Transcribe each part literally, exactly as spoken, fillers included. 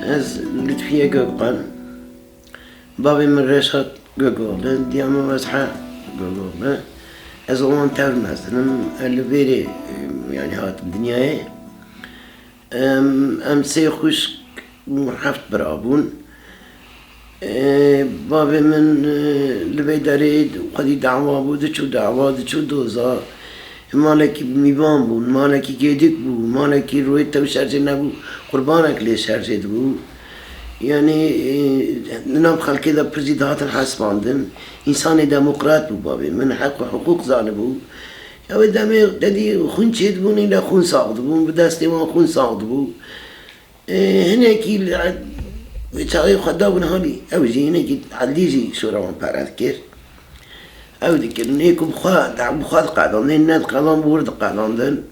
Ez Lutfiye Gökmen. Bavê min Reşat Gökmen, diya min Wezhe Gökmen. Ez wan tevr mezin im. Ez li vêrê, em, yanî hatim dinyayê. Em, em sê xwişk û heft bira bûn. Ê, bavê min, e, li vê derê xwedî dawa bû, diçû dawa, diçû doza. Malekî mîvan bû, malekî gêdik bû, malekî rûyê tew şerjê nebû, qurbanek lê şerjê dibû. Yanî, e, li nav xelkê de pir jî dihatin hesibandin. Însanê demokrat bû bavê min, heq û hiqûq zanibû. Ya wê demê te dî xwîn çêdibûn, île xwîn sax dibûn, bi destê wan xwîn sax dibû. Ê, hinekî li, wê çaxê xwe dabûn halî, ew jî hinekî Elî jî şora wan pere dikir. Ew dikirin, ê ku bi xwe, bi xwe diqedandin, nediqedan, bi wir diqedandin.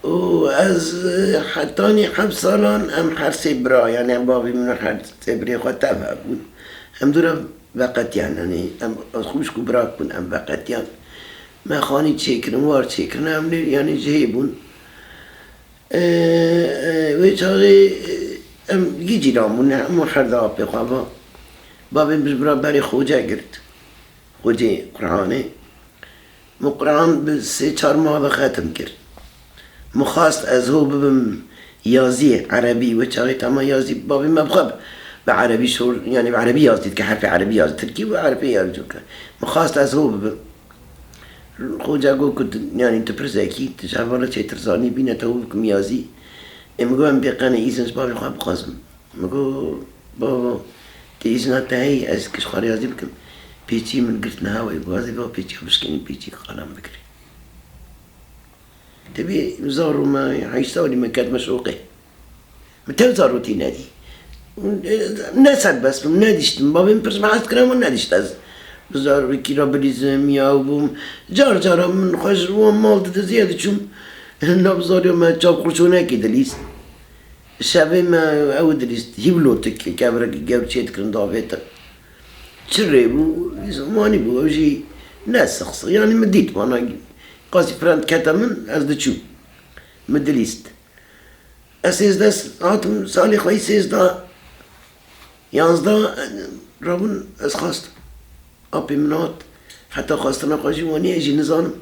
Û ez, e, hetanî heft salan em her sê bira, yanî em bavê min û her sê birê xwe tev hebûn. Em dû re veqetiyan, yanî em xwişk û birak bûn, em veqetiyan. Me xanî çêkirin, war çêkirin, em lê, yanî ji hê bûn. Ê, ê, wê çaxê, ê, em gî cîran bûn, hemû her di apê xwe ve. Bavê min ji bira berê xoce girt. Xocê Qur'anê. Min Qur'an bi sê çar mah ve xetim kir. Min xwest ez ho bibim yaziyê erebî, wê çaxê tema yazî bavê me bi xwe bi erebî şor, yanî bi erebî yaz dît, ki herfê erebî yaz, tirkî û herfê yaz dît. Min xwest ez ho bibim. Xoca got ku tu, yanî tu pir zekî, tu ji hevala çêtir zanî, bîne te ho bikim yazî. Ê min got em bêqene îzin ji bavê xwe bixwazim. Min got, bavo, tu îzina te heyî, ez ki ji xwe re yazî bikim. Pêçî min girt niha wê, got, ez ê va pêçiya bişkenî, pêçî qalam bigirî. Tevî zarû me, heşt salî me ketime şoqê. Min tev zarotî nedî. Ne serbest bim, nediştim. Bavê min pirs me hez kira, min nedişt ez bi zarokî re bilîzim ya bûm. Car cara min xwe ji wan mal dide zêde diçûm. Nav zariya me çav qurçonekê dilîst. Şevê me ew dilîst. Hîvlotik, kevirek gewr çê dikirin davêtin. Çi rê bû? Zimanî bû. Ew jî ne sixsix. Yanî min dît vana qasî firend kete min, ez diçûm. Min dilîst. Ez sêzdeh hatim salê xwe yî sêzdeh, yanzdeh rabûn ez xwestim. Apê min hat, heta xwestina xwe jî wanî ez jî nizanim.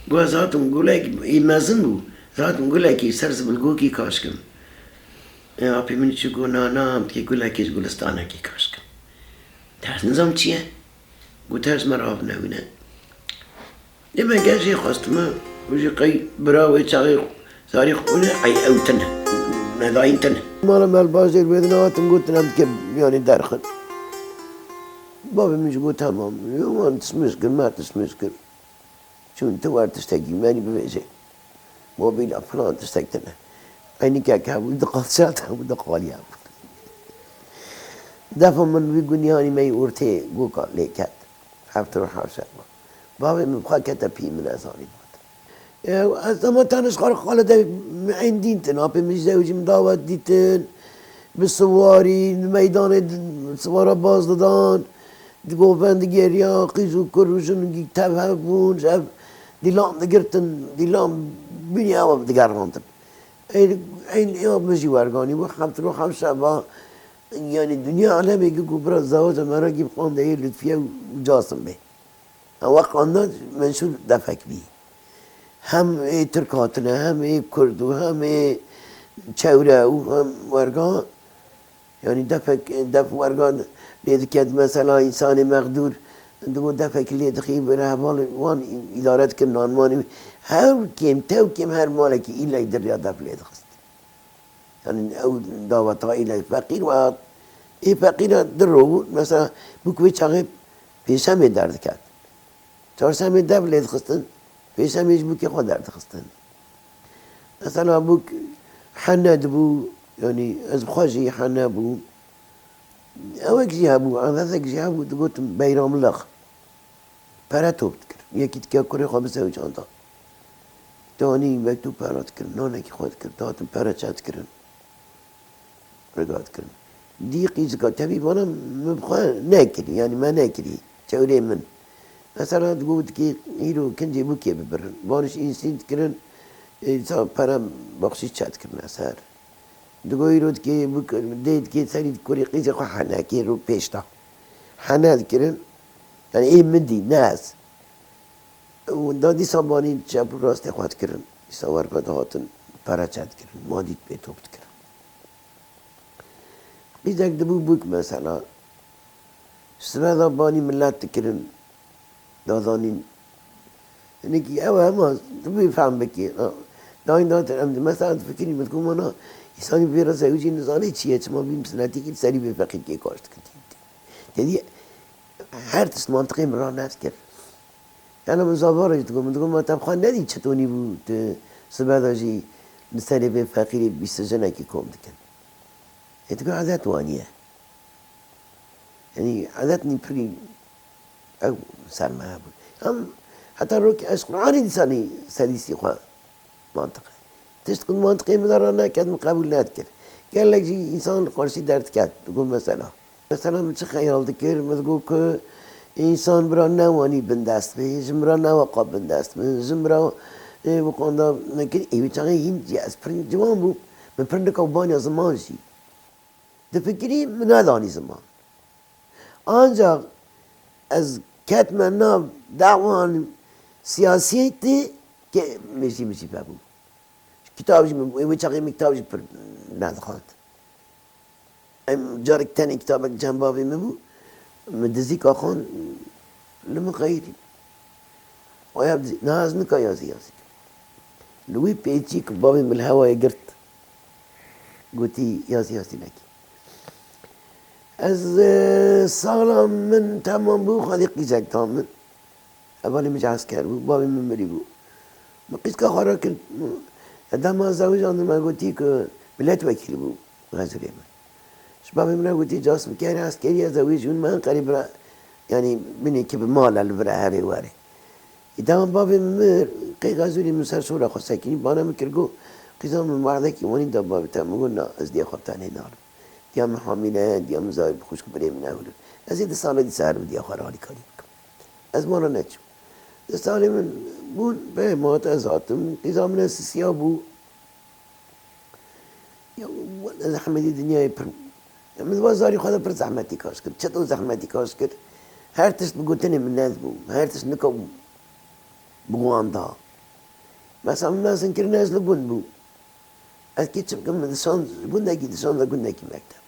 Got ez hatim gulek, ê mezin bû, ez hatim gulekî ser zibilgokî kaş kim. Ê, apê min çi got, na, na, em dikê gulekê ji gulistanekê kaş kim. Te ez nizam çi ye? Got te ji me re av newîne. Dê me gel jê xwestime û jî qey bira wê çaxê zarî xwe ne, ey ew tune, nedayîn tune. Mala me li bajêr wê dine hatin gotin em dike yanî derxin. Bavê min jî got, tamam. Yo, wan dismiş kir, me dismiş kir. Çûn tu wer tiştekî menî bivêje. Mobîla filan tiştek tune. Eynîkek hebû, di qalçat hebû, di qaliya bû. Defa min wî gunî hanî me yî ortê goka lê ket. Heft roj heft şeva. Bavê min bi xwe kete pî min ez anî got. Ew, ez dema tane ji xwe re xale de min eyn dîtin. Apê min ji zewicî min dawet dîtin. Bi siwarî, di meydanê di, siwara baz didan. Di govend digeriya, qîz û kur û jin tev hev bûn, ji hev dîlan digirtin, dîlan bînî ew digerandin. Ey, ey, ew min jî werganî bû, heft roj heft şeva, yanî dinya alemê gi ku bira zawaca me re gî bi xwendeyê Lutfiye û Casim bê. Ew wext anda menşûr defek bî. Hem ê Tirk hatine, hem ê Kurd û hem ê çewre û hem werga. Yanî defek, def werga lê diket, mesela însanê mexdûr, digot defekî lê dixî, bi heval wan îdare dikin, nanmanî her kêm, tew kêm her malekî îlek di riya def lê dixist. Yanî ew daweta îlek feqîr û hat. Ê feqîra di ro bû, mesela bûk wê çaxê pêşemê derdiket. Çarşemê dev lê dixistin, pêşemê ji bûkê xwe derdixistin. Mesela bûk hene dibû, yanî ez bi xwe jî hene bûm. Ewek jî hebû, adeteke jî hebû, digotin beyramlix. Pere top dikir. Yekî dike kurê xwe bi zewicanda. Dihanî mektûb pere dikir, nanekî xwe dikir, dihatin pere çe dikirin. Riga dikirin. Dî qîzika tevî vana min bi xwe nekirî, yanî me nekirî, çewrê min. Mesela digot dikê îro kincê bûkê bibirin. Van ji însîn dikirin, ê, sa pere baxşîş çe dikirin ser. Digo îro dikê, dê dikê serî kurê qîzê xwe hene kê ro pêş de. Hene dikirin. Yani ê min dî, ne ez. Û da dîsa banî çep û rastê xwe dikirin. Dîsa wer ve dihatin, pereçe dikirin. Ma dît pê top dikirin. Qîzek dibû bûk mesela. Sibe da banî millet dikirin. Dazanîn. Hinekî ew hema tu bê fehm bikî. Ha. Dayîn datir em di mesela tu fikirî min ku mana îsanî vê re zewicî nizanî çi ye, çima bî misinetîkî serî vê feqîrkê kaş dikitî. Tedî her tişt mantiqê min ra neskir. Yani min zava re jî digo, min digo ma te bi xwe nedî çitonî bû tu sibe de jî li serê vê feqîrê bîst jinekî kom dikin. Ê digo edet waniye. Yani edet nî pirî ew ser me hebû. Em heta rokê ez Qur'anê dîsanî serî sî xwe mantiq e. Tişt ku mantiqê min de ra neket, min qebûl nedikir. Gelek jî însan li qarşî derdiket, digo mesela. Mesela min çi xeyal dikir, min digo ku însan bira newanî bindest bê, jin bira neweqa bindest bin, jin bira, e, wiqanda nekir, ê wî çaxê hîn jî ez pir ciwan bûm, min pir nika baniya ziman jî. Difikirî min nedanî ziman. Ancak ez ketme nav dawan siyasiyetê ke mijî mijî vebû. Kitab jî min, wê çaxê min kitab jî pir nedixwend. Em carek tenê kitabek cem bavê min bû, min dizîka xwend li min xeyirî. Aya bi dizî, niha ez nika yazî yazî kim. Li wî pêçî ku bavê min li hewayê girt, gotî yazî yazî nekî. Ez, e, sala min temam bû, xwedî qîzek da min. Hevalê min jî esker bû, bavê min mirî bû. Min qîzka xwe re kir, dema zewicandin me gotî ku miletwekîl bû, Xezûrê min. Ji bavê min re gotî, Casim, kere eskerî ye, zewicî min Enqerê bira, yanî binê ki bi mal e li vir e herê werê. Î dema bavê min mir, qey Xezûrê min ser şora xwe sekinî, bana min kir, got, qîza min werdekî wanî da bavê te, min got, na, ez diya xwe tenê narim. Diya min hamîle ye, diya min zarî bi xwişk birê min ewil in. Ez ê di sala dîsa herim diya xwe re alîkarî bikim. Ez mala neçûm. Di salê min bûn, peyê min hat, ez hatim. Qîza min ez sisiya bû. Ya, wele zehmetî dinyayê pir bû. Ya, min va zarî xwe de pir zehmetî kaş kir. Çeto zehmetî kaş kir. Her tişt bi gotinê min nedibû. Her tişt nika bi wan da. Mesela min mezin kirin ez li gund bûm. Ez kê çi bikim, min dişand gundekî, dişanda gundekî mektebê.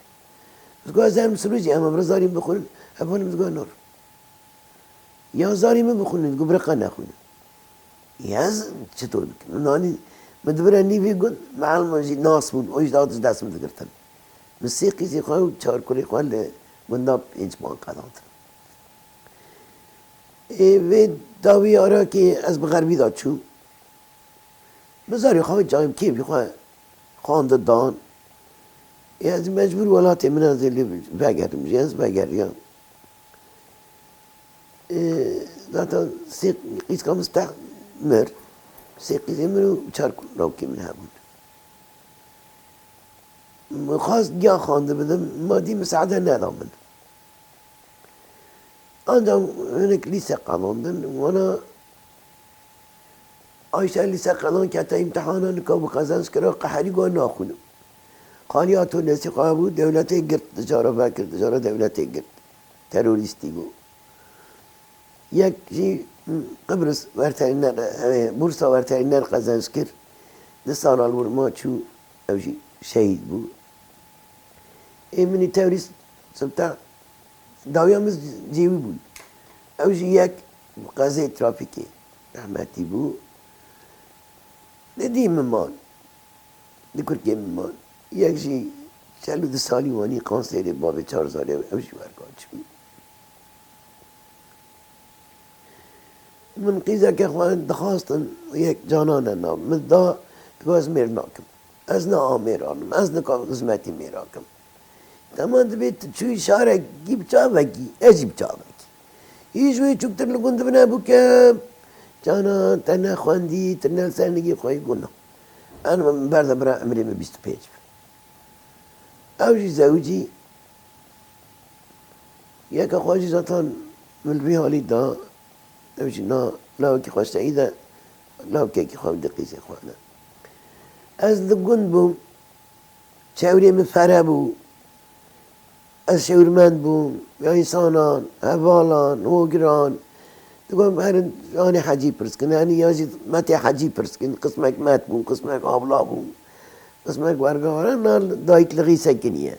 Digo ez em sirû jî em em rizarî bixwînin, hevalê min digo nor. Ya zarî min bixwînin, digo biriqa nexwînin. Ya ez çito bikim? Min anî, min dibire nîvî gund, meelman jî nas bûn, o jî da dest min digirtin. Min sê qîzê xwe û çar kurê xwe li gunda pênc man qedantin. Ê vê dawî ara kê ez bi xerbî de çûm. Bi zarê xwe çaxê kêfî xwe xwandi dan. Ê ez mecbûr welatê min ez ê lê vegerim jî, ez vegeriyam. Ê, zaten sê qîzka min steh mir. Sê qîzê min û çar lawkê min hebûn. Min xwest giya xwandi bidim, madî misaade neda min. Ancak hinek lîse qazandin, wana Ayşe lîse qazan kete îmtihana nika bi qezenc kira qeherî got naxwînim. Xaliya to nesî xwe bû, dewletê girt, dijara vekir, dijara dewletê girt. Terorîstî bû. Yek jî Qibris werterîner, e, bursa werterîner qezenc kir. Di sala li wir ma çû, ew jî şehîd bû. Ê min î terorîst sibta dawiya min cêwî bûn. Ew jî yek qezê trafîkê rehmetî bû. Di dî min man. Di kurkê min man. Yek jî çel û du salî wanî kanserê bavê çar zarê ew jî werga çû. Min qîzeke xwe dixwastin, yek Canan e nav min da, digo ez mêr nakim. Ez ne amêran im, ez nika xizmetî mêra kim. Dema dibê tu çûyî şarekî bi çavekî, ez jî bi çavekî. Hîç wê çûktir li gund bine bûke, Canan, te nexwendî, tu ne li ser nigê xwe yî guna. Ena min berde bira emrê min bîst û pênc be. Ew jî zewicî, yeka xwe jî zaten min li vî halî da, ew jî na lawekî xwe seyî de, lawkekî xwe di qîzê xwe de. Ez li gund bûm, Çewrê min fere bû. Ez şewirmend bûm. Ya însanan, hevalan, hogiran. Digotin herin, anî hecî pirs kin. Anî ya jî metê hecî pirs kin. Qismek met bûn, qismek abla bûn. Qismek wergavara, na dayik lixî sekiniye.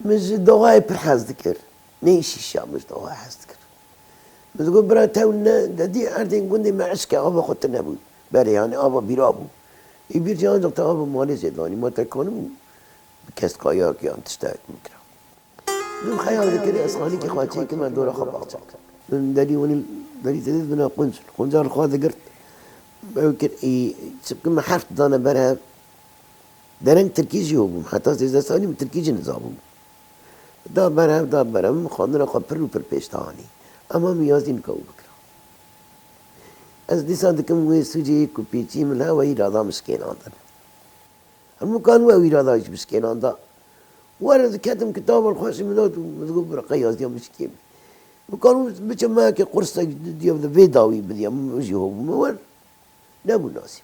Min ji doxayê pir hez dikir. Ne îşî şiya min ji doxayê hez dikir. Min digot, bira tew ne, dedî erdên gundê me eşke ava xwe tune bû. Berê, yani ava bîra bû. Ê bîr jî ancak te ava malê zêde anî, ma te kanibû bi kes kayakê yan tiştek bikira. Min xeyal dikir, ez xanîkî xwe çêkim, ez dora xwe baxçe. Min derî wanî, derî tedê dibina qunc. Qunca li xwe digirt. Ew kir, ê, çi bikim, min herf didane ber hev. Dereng tirkî jî hobûm. Heta sêzdeh salî min tirkî jî nizabûm. Da ber hev, da ber hev, min xwendina xwe pir û pir pêş de anî. Ema min yazî nika wî bikira. Ez dîsa dikim wê sûcê ku pêçî min hewe îrada min şikênandin. Hemû kan we wî îrada jî bişikênanda. Were diketim kitaba li xwe jî min dat û min digot, bira qey yaziya min şikê min. Min kan biçim mehekê qursek didiya de vê dawî bidiya, min jî hobû min wer. Nebû nasîb.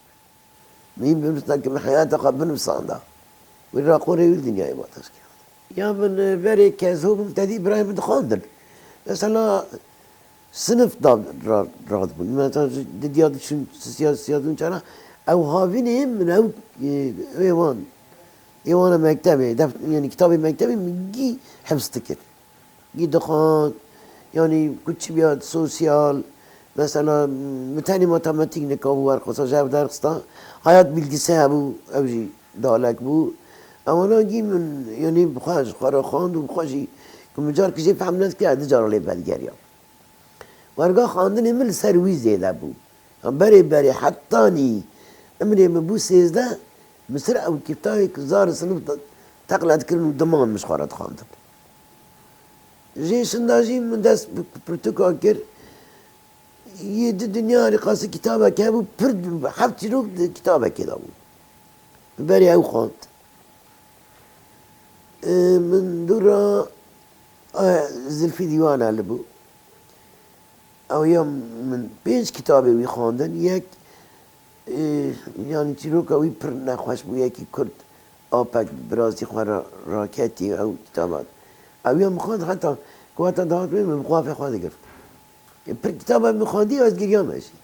Min hîn binivîstan ki min heyata xwe binivîsanda. Wî raqorê wî dinyayê ma teşkil. Ya min, e, berê ke ez hobûm tedî birayê min dixwandin. Mesela sinif da ra-, radibûn. Mesela didiya diçûn sisiya, sisiya dûn çara. Ew havînê min ew, e, ê wan, ê wana mektebê, def-, yani kitabê mektebê min gî hifz dikir. Gî dixwend, yanî ku çi biya sosyal, mesela, min tenê matematîk nika bû werxwesta, ji hev derxista, hayat bilgisi hebû, ew jî dalek bû. Ewana gî min, yanî bi xwe ji xwe re xwend û bi xwe jî ku min carkî jê fehm nedikir, ez du cara lê vedigeriya. Werga xwendinê min li ser wî zêde bû. Yan berê berê hetanî imrê min bû sêzdeh, min ser ew kiftayê ku zarê sinif de teqle dikirin û diman min ji xwe re dixwendin. Jê şinda jî min dest bi pirtûka kir. Yê di dinya rîqasî kitabek hebû, pir heft çîrok di kitabekê de bû. Min berê ew xwend. Ê, min dû re, e, Zilfî Dîwan hebû. Ew ya min pênc kitabê wî xwendin. Yek, e, yanî çîroka wî pir nexweş bû. Yekî Kurd apek bi rastî xwe ra-, raketî ew kitaba. Ew ya min xwend heta ku heta dihat wê min bi xwe fê xwe digirt. Ê, pir kitaba min xwendî ez giriyame jî.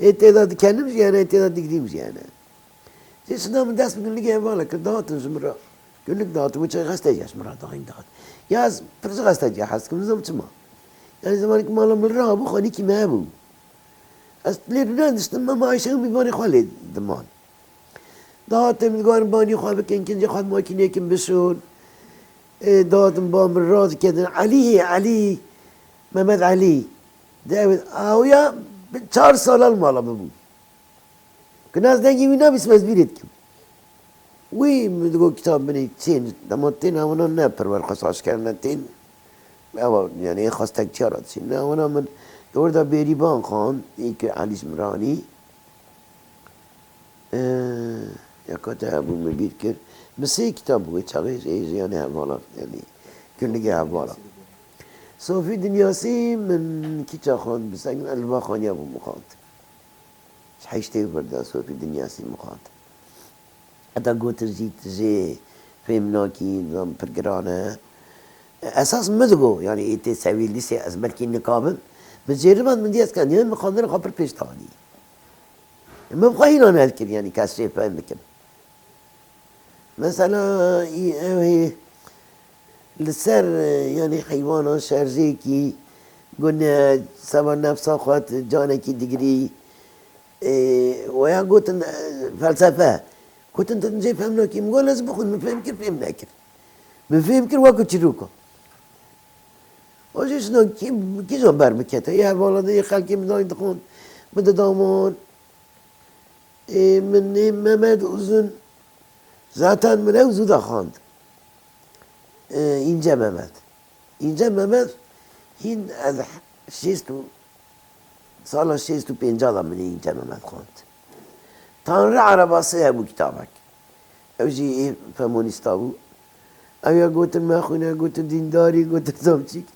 Ê tê de dikenim jî hene, ê tê de digrîm jî hene. Jê şinda min dest bi gundikê hevala kir, dihatin ji min re. Gundik dihatin, wê çaxê xestê jî ji min re dayîn dihat. Ya ez pir ji xestê jî hez dikim, nizam çima. Yanî zemanekî mala min re hebû, xanîkî me hebû. Ez lê dû nediştim, me Ayşe û mîvanê xwe lê diman. Dihatin min digotin banî xwe bikin, kincê xwe bi makîneyekî min bişon. Ê, dihatin ba min radiketin. Elî hê, Elî, Mehmet Elî. Di ew, ew ya bi çar sala li mala min bû. Ku ez dengê wî nabîsim, ez bîrê dikim. Wî min digot kitab binê, tên, dema tên ewana ne perwer xwest aşkere ne tên. Ewa, yani, ê xwest tekçiya re diçîn. Ne, ewana min li wir de Bêrîban xwend, ê ki Elî ji min re anî. Ee, ya ka te hebû min bîr kir. Min sê kitab bû wê çaxê, ê, jiyanê hevala, yani, gundikê hevala. Sofî Dinyasî min kîça xwend, bi seng li va xaniya bû min xwend. Ji heştê û vir de Sofî Dinyasî min xwend. Heta gotin jî tu jê fêm nakî, zan pir giran e. Esas min digo, yani ê tê sevî lîsê ez belkî nikabim. Min jêriband min dî ez kaniya min xwendina xwe pir pêş danî. Min bi xwe hîna nedikir, yani kes jê fêm bikim. Mesela, î, ew ê li ser, e, yanî heywana şerjêkî gune seba nefsa xwe di canekî digirî, e, weya gotin, e, felsefe. Gotin, tu jê fêm nakî. Min got, ez bixwîn, min fêm kir, fêm nekir. Min fêm kir, wekî çîroka. O jî şina kî, kîjan ber bikete. Yê hevala de yê xelkê min dayîn dixwend. Min didaman. Ê, min ê Mehmet Uzun, zaten min ew zû de xwend. Ê, Înce Mehmet. Înce Mehmet hîn ez şêst û, sala şêst û pênca de min ê Înce Mehmet xwend. Tanrı Arabası hebû kitabek. Ew jî ê femonîsta bû. Ew ya gotin me xwîne, gotin dîndarî, gotin zamçîk.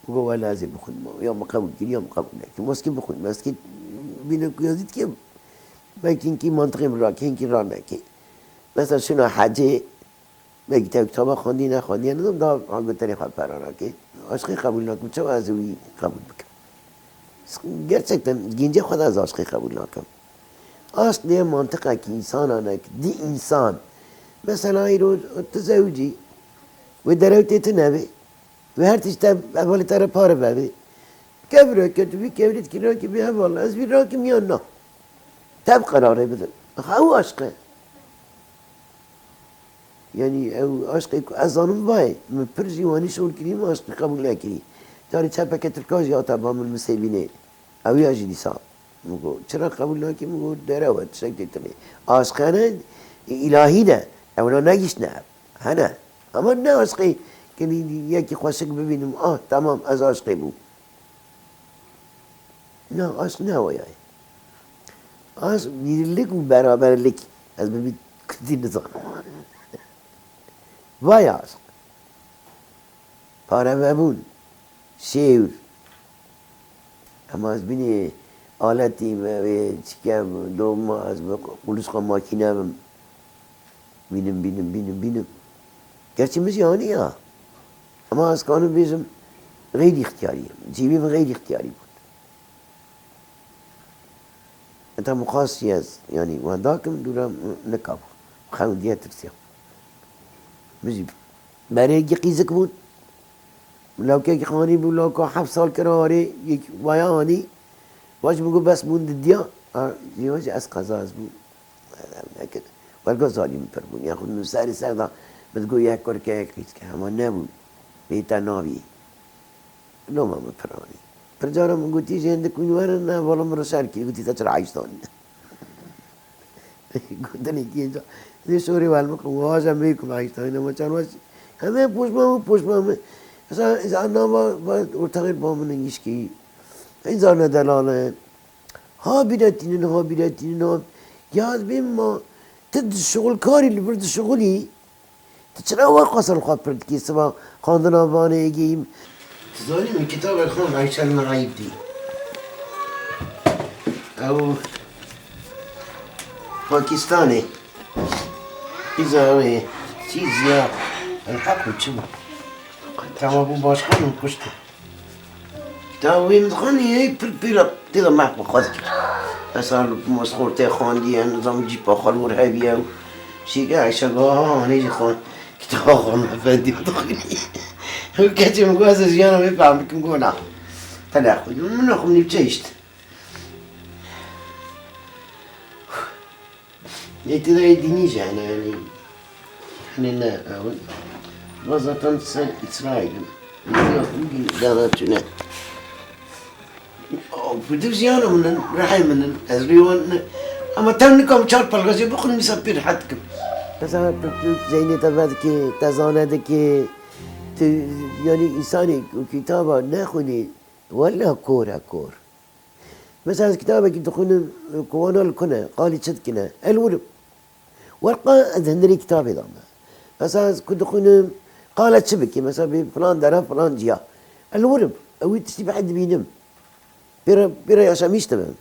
Min got, wele ez ê bixwînim. Ya min qebûl kir, ya min qebûl nekir. Moskî bixwînim. Ez kî bîne ku yazî dike, belkî hinkî mantiqê min rake, hinkî raneke. Mesela şuna hecê, belkî te kitaba xwendî nexwendiye, nizam da ha gotinê xwe pera nake. Aşqî qebûl nakim, çawa ez ê wî qebûl bikim? Gerçekten gêncê xwe de ez aşqî qebûl nakim. Aşq diye mantiqekî însanan e, dî însan. Mesela îro tu zewicî, wê derewtê tu nebê, wê her tişt te hevalê te re pare vebê. Kevireke tu vî kevîrê dikî rakî bê heval, ez vî rakim yan na? Te bi qerarê bidin. Ew aşq e. Yanî ew aşqê ku ez zanim vayê, min pir jî wanî şol kirî, min aşqî qebûl nekirî. Carê çepeke tirka jî hate ba min, min sêvînê. Ew ya jî dîsa. Min got, çira qebûl nakî? Min got, derew e, tiştek tê tune. Aşq hene, îlahî ne. Ewna negihiştine ev. Hene. Ama ne aşqê, kenî yekî xweşik bibînim, ah, temam, ez aşqê bûm. Na, aşk ne o yani. Aşk birlik û beraberlik. Ez bi kurdî nizanim. Vay aşk. Parevebûn. Şêwr. Ema ez binê aletî me wê çike doma ez bi qulûçka makîne bim. Bînim, bînim, bînim, bînim. Gerçî min jî anî ya. Ama ez kanim bêjim, xeyrî îxtiyarî ye. Cîvî min xeyrî îxtiyarî bûn. Heta min xwest jî ez, yanî, wenda kim dûra nikab. Xewndiye tirsiya. Min jî berê gî qîzik bûn. Lawkekî xanî bû, lawka heft sal kira warê, yek waya anî. Vaj min got, bes bûn didiya. Ha, jî vaj ez qeza ez bûm. Ev nekir. Welga zalî min pir bûn. Yaxud min serê ser da, min digot, yek kurke, yek qîzke. Hema nebûn. Bê te navî. Loma min pir anî. Pir cara min gotî, jê hindik wîn werin, ne, vala min re şer kir. Gotî, te çira heyşt anî? Gotinê kê ca. Dê şorê welmiqim, waja mê ku heyşt anî, nema çar waj. Hemê poşma min, poşma min. Mesela, ez anna va, va, ortaxê ba min îşkî. Ey zane delal e. Ha bîretînin, ha bîretînin, ha. Ya dibê ma, tu dişixulkarî, li vir dişixulî. Tu çira we qasel xwe pir dikî siba xwendina vanê êgeyî? Tu zanî min kitabek xwend Eyşel Naîb dî. Ew Pakistanê. Qîza wê çî ziya elheq û çi bû? Tema bû başkan û kuştin. Dawî min dixwendî, ey pir pîra tê de mehf bi xwe dikir. Mesela Mosxor tê xwendiye, nizam cîpa xwe li wir heviye û şîge Eyşe go, ha, hanê jî xwe kitaba xwe me fendî dixwînî. Ew keçê min got, ez ê jiyana wê fehm bikim, go na. Te nexwîn. Min nexwîn, nîvçe hişt. Yê tê de yê dînî jî hene, yanî, hene ne, ew, va zaten ser Îsraîl in. Dînî ya xwe bigî, dana tune. Pir jiyana min in, rehê min in, ez rê wan ne. Ama tev nikim çar pelxê jê bixwin, mîsa pir rehet dikim. Mesela tu, tu zeynê te vedikê, te zane dikê, tu, yanî, însanê ku kitaba nexwînî, wela kor e, kor. Mesela ez kitabekî dixwînim, ku wana li ku ne, qalî çi dikine? Ez li wir im. Werqa ez hundirê kitabê dame. Mesela ez ku dixwînim, qala çi bikî? Mesela bi filan dera, filan ciya. Ez li wir im. Ew wî tiştî bi hed dibînim. Pêre, pêre yaşamîş dibim.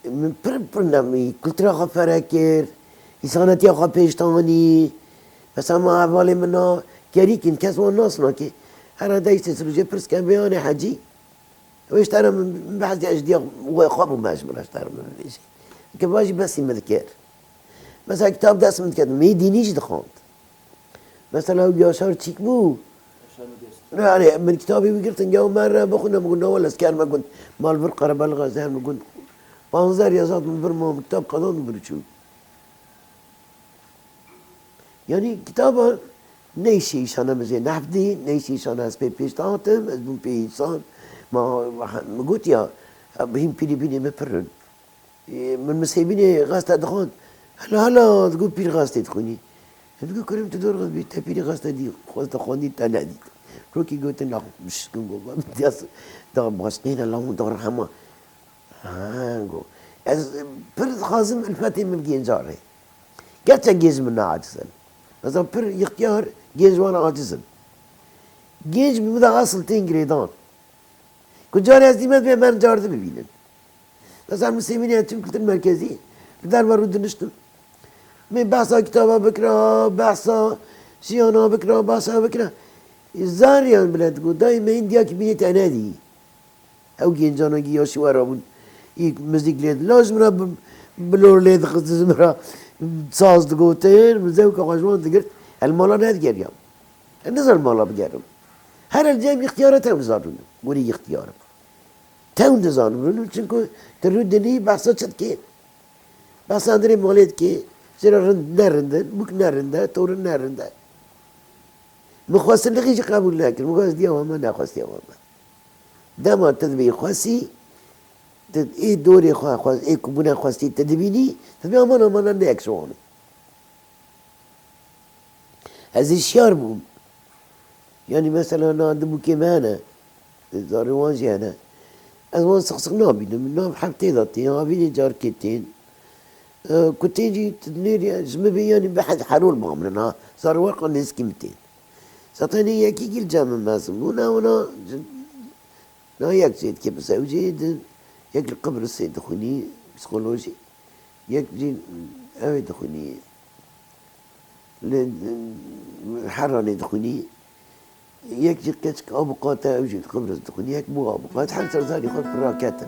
Min pir, pir nemî kultura xwe fere kir, însanetiya xwe pêş tanî. Mesela ma hevalê min a kerîkin kes wan nas nake. Herhalde îşte sirûjê pirs ke vê anê hecî. Ew ji te re min, min behsê ez diya wê xwe bûme, ji min re ji te re min bibêjî. Ke va jî besî min dikir. Mesela kitab dest min diket, min yê dînî jî dixwand. Mesela ew Yaşar Çîk bû. Yani min kitabê wî girtin, ya me re bixwîne, min got, na wele ez ker me gund. Mal vir qerebelix ez her min gund. Panzdeh riyazat min vir ma, min kitab qedan min vir çû. Yanî kitaba neyşê îşana min jê nehf dî, neyşê îşana ez pê pêş hatim, ez bûm pê însan. Ma, min got ya, hîn pîrî bînê min pir in. Ê, min misêbînê gazete dixwend. Hela, hela, digot pîr gazetê dixwînî. Min digot, kurim tu dor bî, te pîrî gazete dî, xwezte xwendî te nedît. Rokî gotin, naxwe bişkin go, ba, da başqîne, la hûn dor hema. Ha, go. Ez pir dixwazim ilfetê min genca rê. Gerçek gênc min ne aciz in. Mesela pir ixtiyar gênc wan aciz in. Gênc bi da asıl tên girêdan. Ku carê ez dîme bê ben cardi bibînin. Mesela min sêmînê çim kultur merkezî, li derva rû diniştim. Min behsa kitaba bikira, behsa şiyana bikira, behsa bikira. Zariyan bile digot, dayê me hîn diyakî bînê te nedî. Ew gencana giya şiwera bûn. Î muzîk lê dila ji min re bi-, bilor lê dixist, ji min re saz digotin, min zewka xwe ji wan digirt. El mala nedigeriya. Ez nizan mala bigerim. Her el cem îxtiyara tew nizanim. Gorî îxtiyarim. Tew nizanim. Çinku tu rû dinî behsa çi dikê? Behsa dirê malê dikê. Zira rind ne rind in, bûk ne rind e, torin ne rind e. Min xwestin lixî jî qebûl nekir. Min xwest diya wan me, nexwestiya wan me. Dema tu dibî xwesî, tu ê dorê xwe xwest, ê ku bûne xwestî tu dibînî, tu dibî aman aman ne yek ji wan im. Ez hişyar bûm. Yanî mesela na du bûkê me hene. Zarê wan jî hene. Ez wan siq siq nabînim. Nav heftê de tên, havînê carkê tên. E, ku tên jî tu dinêrî, ji min bê yanî bi hez herol mamrin ha. Zarê wan qan nêzikî min tên. Zaten yekî gil cem min mezin bû. Ne wana, na yek jê dikê bi zewcê din, yek li Qibrisê dixwînî psîkolojî. Yek jî ew ê dixwînî, li Heranê dixwînî. Yek jî keçik abuqat e, ew jî li Qibris dixwînî. Yek bû abuqat, her ser zarî xwe pira ketin.